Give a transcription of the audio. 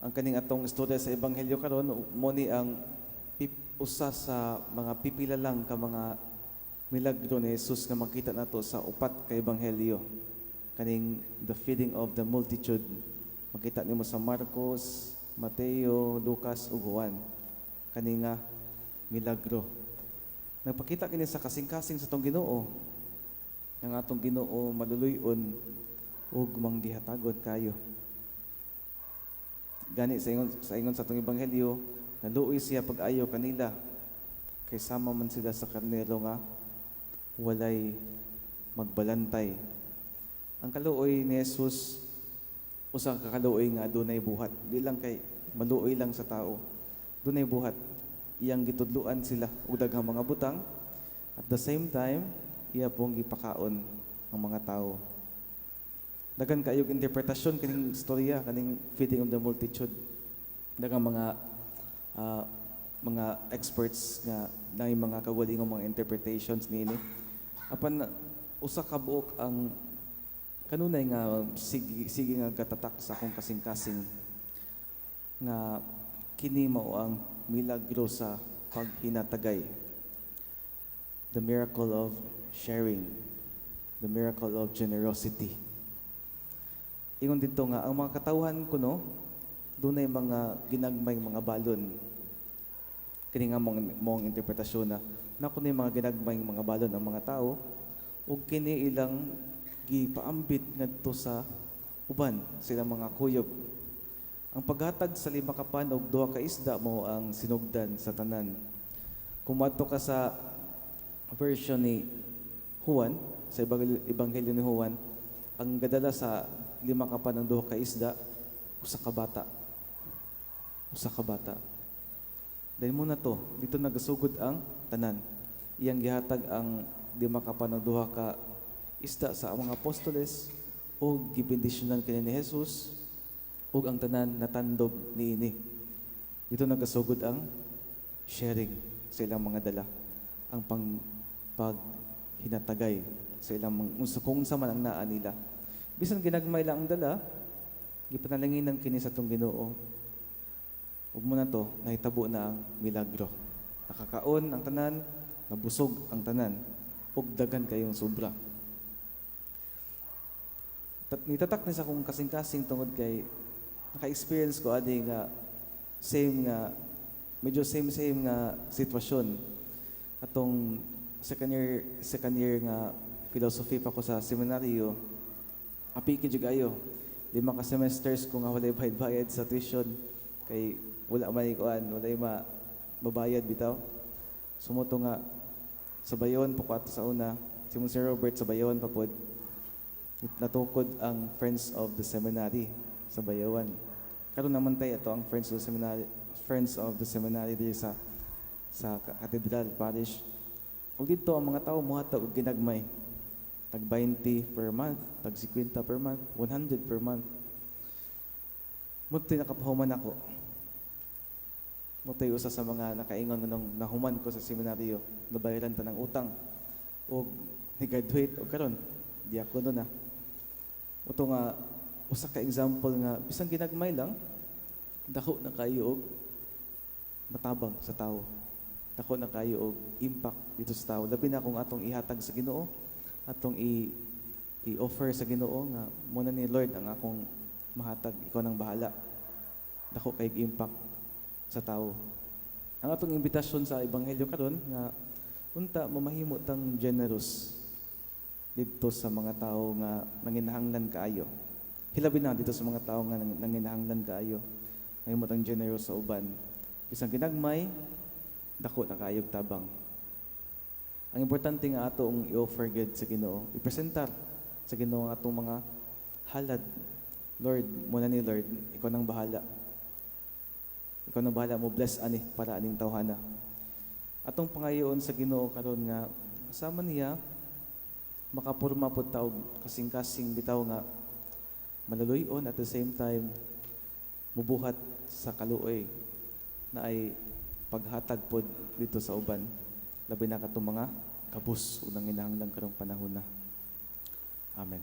Ang kaning atong istorya sa ebanghelyo karon mo ni ang usa sa mga pipila lang ka mga milagro ni Jesus nga makita nato sa upat ka ebanghelyo. Kaning the feeding of the multitude. Makita nimo sa Marcos, Mateo, Lucas ug Juan. Kani nga milagro. Nagpakita kini sa kasing-kasing sa atong Ginoo. Ang atong Ginoo maluluy-on ug manggihatagon kayo. Gani sa ingon sa atong ebanghelyo, naluoy siya pag-ayo kanila kay sama man sila sa karnero nga walay magbalantay. Ang kaluoy ni Jesus usa ka kaluoy nga adunay buhat. Di lang kay maluoy lang sa tao. Dunay buhat. Iyang gitudluan sila og daghang mga butang. At the same time, iya pong gipakaon ang mga tao. Daghan kaayog interpretasyon kaning istorya, kaning feeding of the multitude. Daghang mga experts nga naay mga kaugalingong mga interpretations niini. Apan usa ka buok ang kanunay nga sige, sige nga gatatak sa akong kasing-kasing nga kini mao ang milagro sa paghinatagay. The miracle of sharing. The miracle of generosity. Ingon dito nga ang mga katawhan kuno dunay mga ginagmay mga balon. Kini nga mong interpretasyon na na kuno mga ginagmay mga balon ang mga tao ug kini ilang gipaambit ngadto sa uban silang mga kuyog. Ang paghatag sa lima ka pan og duha ka isda mao ang sinugdan sa tanan. Kung moadto ka sa version ni Juan, sa Ebanghelyo ni Juan, ang gadala sa lima ka pan ug duha ka isda, usa ka bata. Usa ka bata. Dahil mao na to, dito nagasugod ang tanan. Iyang gihatag ang lima ka pan ug duha ka isda sa mga apostoles o gibendisyonan kini ni Jesus ug ang tanan natandob niini. Dito nagasugod ang sharing sa ilang mga dala. Ang paghinatagay sa ilang mga, kung unsa man ang naa nila. Bisan ginagmay lang ang dala, gipanalanginan kini sa atong Ginoo. Ug mao na to, nahitabo na ang milagro. Nakakaon ang tanan, nabusog ang tanan, ug daghan kayong sobra. Nitatak ni sa akong kasing-kasing tungod kay naka-experience ko adi nga same nga medyo same same nga sitwasyon atong second year nga philosophy pa ko sa seminaryo. Apiki jud ayo, 5 ka semesters ko nga walay bayad-bayad sa tuition kay wala man kuan, walay ma mabayad bitaw. So mao to nga sa Bayawan pa ko ato sa una, si Monsignor Robert, sa Bayawan pa pod natukod ang Friends of the Seminary sa Bayawan. Karon naman tayo ito ang Friends of the Seminary diri sa Cathedral Parish. Ug dito ang mga tao mohatag og ginagmay. Tag 20 per month, tag 50 per month, 100 per month. Mao to'y nakapahuman ako. Mao to'y usa sa mga nakaingon nung nahuman ko sa seminaryo, nabayaran ta ng utang. Og ni-graduate og karon, diakono na. Mao to nga usa ka example nga bisan ginagmay lang, dako na kayo og matabang sa tao. Dako na kayo og impact dito sa tao. Labi na kung atong ihatag sa Ginoo, atong i i-offer sa Ginoo nga mao na ni, Lord, ang akong mahatag, ikaw nang bahala. Dako kay impact sa tao. Ang atong imbitasyon sa ebanghelyo karon nga unta mamahimo tang generous didto sa mga tao nga nanginahanglan kaayo. Hilabi na dito sa mga tao nga nanginahanglan kaayo. Mahimo tang generous sa uban. Bisan ginagmay, dako na kaayog tabang. Ang importante nga atong i-offer gid sa Ginoo, ipresentar sa Ginoo ang atong mga halad. Lord, mao na ni, Lord, ikaw nang bahala. Ikaw nang bahala mo bless ani para aning tawhana. Atong pangayoon sa Ginoo karon nga sama niya makapurma pod ta og kasing-kasing bitaw nga maluluy-on, at the same time mubuhat sa kaluoy na ay paghatag pod dito sa uban, labi na katong mga kabus ug nanginahanglan karong panahon na. Amen.